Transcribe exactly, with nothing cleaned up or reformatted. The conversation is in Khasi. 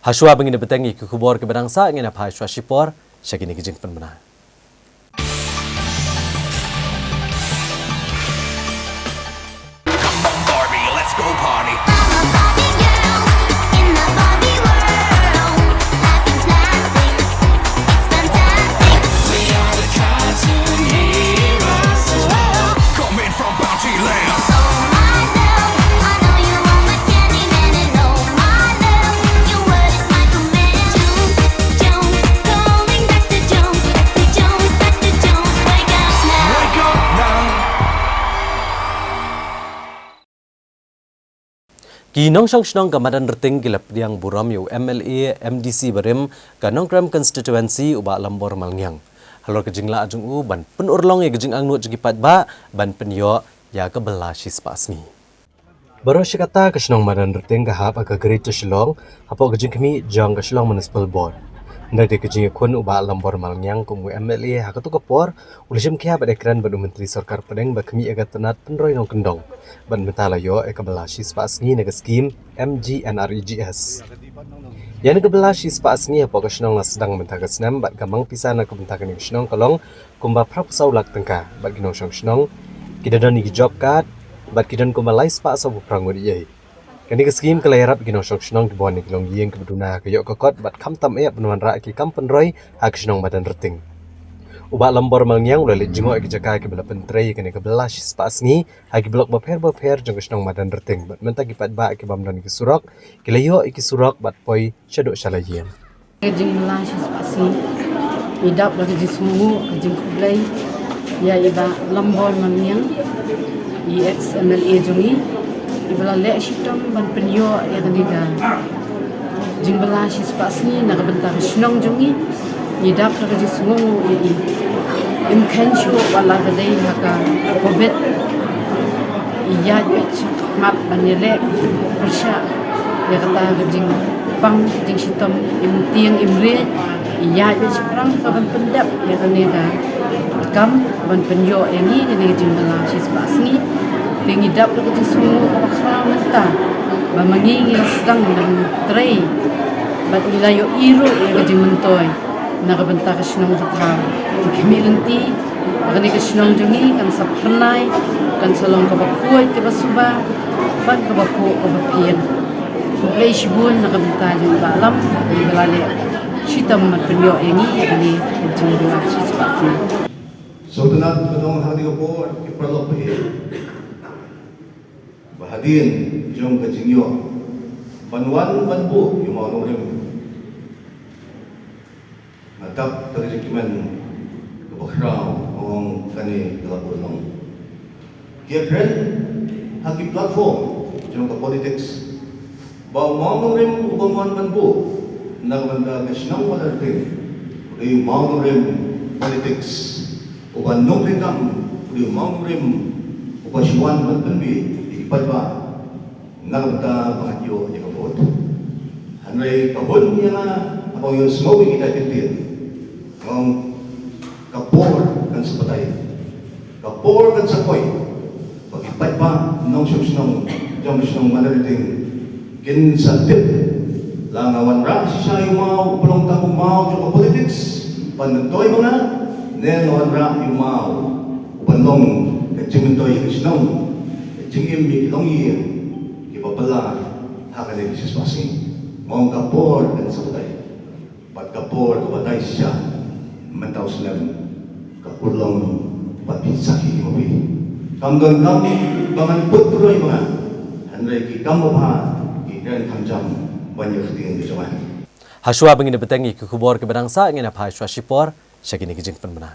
Hashwa ba ngin da bteng ïa ki khubor kiba dang sah, ngin da phai shuwa shipor sha kine ki jingpynbna. Come on, Barbie, let's go party. I'm a Barbie girl in the Barbie world. Life in plastic, it's fantastic. We are the cartoon heroes. Whoa. Coming from Bounty Land. Oh my love, I know you want my candy man, and oh my love, your word is my command. Jones, Jones, calling Doctor Jones, Doctor Jones, Doctor Jones, wake up now. Wake up now. Ki nongshong shnong ka Madanrting ki la pdiang burom ïa u M L A M D C barim ka Nongkrem constituency u Bah Lambor Malngiang halor ka jinglah jong u ban pynurlong ïa ka jingangnud jong ki paidbah ban pynïoh ïa ka bylla shispah sngi. Baroh shi katta ka shnong Madanrting ka hap ha ka Greater Shillong hapoh ka jingkhmih jong ka Shillong Municipal Board. Hynrei da ka jingïakhun u Bah Lambor Malngiang kum u M L A ha kato ka por, u la shim khia bad ïakren bad u Myntri Sorkar Pdeng ba khmih ïa ka tnat pynroi nongkyndong bad mynta la ïoh ïa ka bylla shispah sngi na ka skim M G N R E G S. Ïa kane ka bylla shispah sngi hapoh ka shnong la sdang mynta ka snem bad ka mang pisa na ka bynta kane ka shnong ka long kumba phraphew saw lak tyngka bad ki nongshong shnong ki da don ïa ki job card bad ki don kumba laispah sawphew phra ngut ïa. Kane ka skim ka la ïarap ïa ki nongshong shnong kiba wan na ki longïing kiba duna ha ka ïoh ka kot bad khamtam eh ban wanrah ïa ki kam pynroi ha ka shnong Madanrting. U Bah Lambor Malngiang u la leit jngoh ïa ki jaka kiba la pyntrei ïa kane ka bylla shispah sngi ha ki block bapher bapher jong ka shnong Madanrting bad mynta ki paidbah kiba ym don ïa ki surok ki la ïoh ïa ki surok bad poi shaduh sha la ïing. Ka jingbylla shispah sngi, ngi dap da ka jingsngewnguh, ka jingkhublei ïa i Bah Lambor Malngiang, i ex M L A jong ngi, iba la leh shitom ban pynïoh ïa kane ka jingbylla shispah sngi na ka bynta ka shnong jong ngi. Ngi dap da ka jingsngewnguh ïa i. Im kheiñ shuh wat la ka dei ha ka covid, i ïaid beit shakhmat ban ïaleh pyrshah ïa kata ka jingpang jingshitom, im tieng im riej, i ïaid beit shaphrang ka ban pyndep ïa kane ka kam ban pynïoh ïa ngi kane ka jingbylla shispah sngi. Te ngi dap da ka jingsngewnguh kaba khraw mynta ba ma ngi ngi la sdang ban trei bad ngi la ïohi ruh ïa ka jingmyntoi na ka bynta ka shnong ka thaw. Te khmih lynti ba kane ka shnong jong ngi kan sa phyrnai, kan sa long kaba khuid kaba suba bad kaba khuid kaba phieng. Khublei shibun na ka bynta jong i Bah Lam iba la leh shitom ban pynïoh ïa ngi ïa kane ka jingbylla shispah sngi. Sngewtynnat ka dong ha kane ka por ki paralok ba ïeit. Ba hadien jong ka jingïoh ban wan ban buh ïa u maw nongrim, nga dap da ka jingkmen kaba khraw, ong kane ka la buh long. Ki ïakren ha ki platform jong ka politics ba u maw nongrim uba wan ban buh na ka bynta ka shnong Madanrting u dei u maw nongrim politics. Uba nongtrei kam u dei u maw nongrim uba shu wan ban pynbeit ïa ki paidbah na ka bynta ba ngan ïoh ïa ka vote. Hynrei ka bun ïa nga haba nga ïohsngew ïa kita ki ktien, nga ong ka por kan sa batai, ka por kan sa poi. Ba ki paidbah nongshong shnong jong ka shnong Madanrting kin sa tip la nga wanrah shisha ïa u maw uba long tang u maw jong ka politics ban myntoi ma nga, ne nga wanrah ïa u maw uban long ka jingmyntoi ïa ka shnong, ka jingim ïa ki longïing kiba bylla ha kane ka shispah sngi. Nga ong ka por kan sa batai. Bad ka por kaba dei shisha mynta u snem ka urlong bad phi sakhi ma phi. Kam don kam ba ngan put pynroi ma nga, hynrei ki kam babha ki kren kham jam ban ïa ka ktien ka jong nga. Hashwa ba ngin da bteng ïa ki khubor kiba dang sah, ngin da phai shuwa shipor sha kine ki jingpynbna.